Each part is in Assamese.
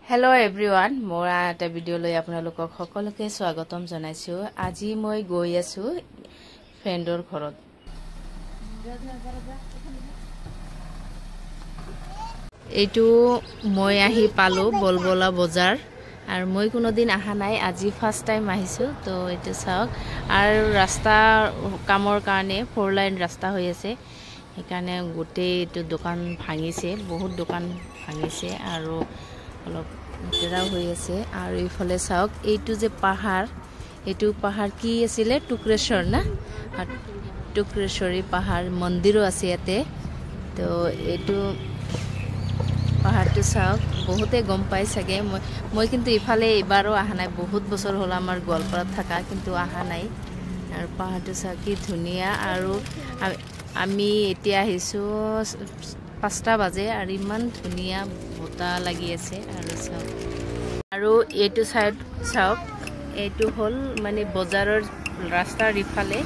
হেল্ল' এভৰিৱান, মোৰ এটা ভিডিঅ' লৈ আপোনালোকক সকলোকে স্বাগতম জনাইছোঁ। আজি মই গৈ আছোঁ ফ্ৰেণ্ডৰ ঘৰত। এইটো মই আহি পালোঁ বলবলা বজাৰ, আৰু মই কোনোদিন অহা নাই, আজি ফাৰ্ষ্ট টাইম আহিছোঁ। তো এইটো চাওক, আৰু ৰাস্তা কামৰ কাৰণে ফ'ৰ লাইন ৰাস্তা হৈ আছে, সেইকাৰণে গোটেই এইটো দোকান ভাঙিছে, বহুত দোকান ভাঙিছে আৰু অলপ লেতেৰাও হৈ আছে। আৰু এইফালে চাওক, এইটো যে পাহাৰ, এইটো পাহাৰ কি আছিলে, টুক্ৰেশ্বৰ না, টুক্ৰেশ্বৰী পাহাৰ, মন্দিৰো আছে ইয়াতে। তো এইটো পাহাৰটো চাওক, বহুতে গম পাই চাগে। মই কিন্তু ইফালে এইবাৰো অহা নাই, বহুত বছৰ হ'ল আমাৰ গোৱালপাৰাত থকা, কিন্তু অহা নাই। আৰু পাহাৰটো চাওক কি ধুনীয়া। আৰু আমি এতিয়া আহিছোঁ 5টা বাজে, আৰু ইমান ধুনীয়া বতাহ লাগি আছে। আৰু চাওক, আৰু এইটো চাইড চাওক, এইটো হ'ল মানে বজাৰৰ ৰাস্তাৰ ইফালে,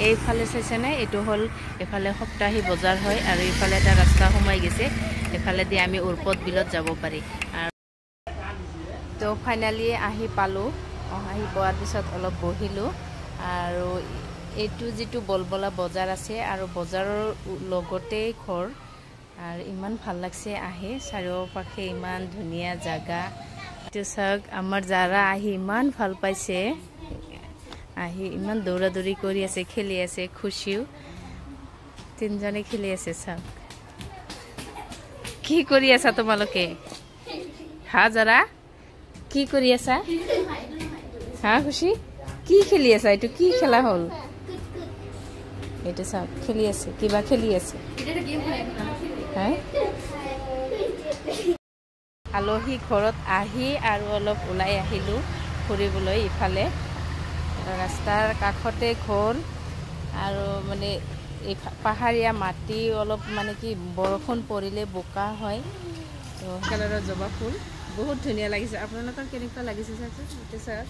এইফালে চাইছেনে, এইটো হ'ল এইফালে সপ্তাহী বজাৰ হয়, আৰু এইফালে এটা ৰাস্তা সোমাই গৈছে, এইফালেদি আমি উৰপদ বিলত যাব পাৰি। আৰু তো ফাইনেলি আহি পালোঁ। আহি পোৱাৰ পিছত অলপ বহিলোঁ। আৰু এইটো যিটো বলবলা বজাৰ আছে, আৰু বজাৰৰ লগতেই ঘৰ, আৰু ইমান ভাল লাগছে আহি, চাৰিওপাশে ইমান ধুনীয়া জাগা। এইটো চাওক, আমাৰ যাৰা আহি ইমান ভাল পাইছে, আহি ইমান দৌৰা দৌৰি কৰি আছে, খেলি আছে, খুচিও তিনিজনে খেলি আছে। চাওক কি কৰি আছা তোমালোকে, হা যাৰা কি কৰি আছা, হা খুচি কি খেলি আছা, এইটো কি খেলা হ'ল, এইটো চাওক খেলি আছে, কিবা খেলি আছে। আলহী ঘৰত আহি আৰু অলপ ওলাই আহিলোঁ ফুৰিবলৈ। ইফালে ৰাস্তাৰ কাষতে ঘৰ, আৰু মানে এই পাহাৰীয়া মাটি অলপ মানে কি বৰষুণ পৰিলে বোকা হয়। তো কালাৰৰ জবা ফুল বহুত ধুনীয়া লাগিছে। আপোনালোকৰ কেনেকুৱা লাগিছে চাওকচোন, এইটো চাওক,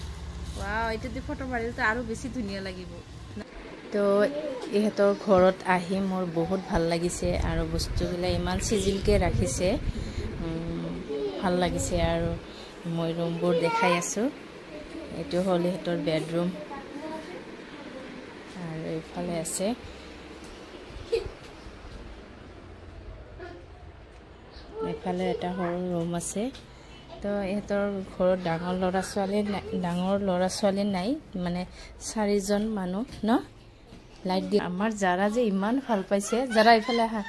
ৱাও, এইটো দি ফটো মাৰিলেতো আৰু বেছি ধুনীয়া লাগিব। তো ইহঁতৰ ঘৰত আহি মোৰ বহুত ভাল লাগিছে, আৰু বস্তুবিলাক ইমান চিজিলকৈ ৰাখিছে, ভাল লাগিছে। আৰু মই ৰুমবোৰ দেখাই আছোঁ। এইটো হ'ল ইহঁতৰ বেডৰুম, আৰু এইফালে আছে এইফালে এটা সৰু ৰুম আছে। তো ইহঁতৰ ঘৰত ডাঙৰ ল'ৰা ছোৱালী নাই, ডাঙৰ ল'ৰা ছোৱালী নাই, মানে 4জন মানুহ ন। লাইট দি আমাৰ যাৰা যে ইমান ভাল পাইছে, যাৰা এইফালে আহা।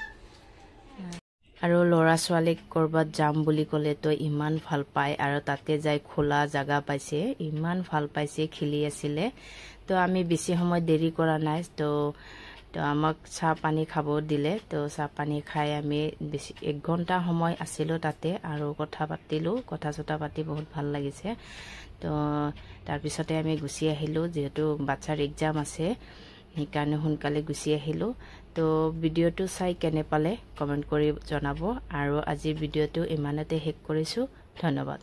আৰু ল'ৰা ছোৱালীক ক'ৰবাত যাম বুলি ক'লেতো ইমান ভাল পায়, আৰু তাতে যাই খোলা জাগা পাইছে, ইমান ভাল পাইছে, খেলি আছিলে। তো আমি বেছি সময় দেৰি কৰা নাই, তো আমাক চাহ পানী খাব দিলে। তো চাহ পানী খাই আমি বেছি 1 ঘণ্টা সময় আছিলোঁ তাতে, আৰু কথা পাতিলোঁ, কথা চথা পাতি বহুত ভাল লাগিছে। তো তাৰপিছতে আমি গুচি আহিলোঁ, যিহেতু বাচ্ছাৰ এক্সাম আছে, সেইকাৰণে সোনকালে গুচি আহিলোঁ। তো ভিডিঅ'টো চাই কেনে পালে কমেণ্ট কৰি জনাব, আৰু আজিৰ ভিডিঅ'টো ইমানতে শেষ কৰিছোঁ। ধন্যবাদ।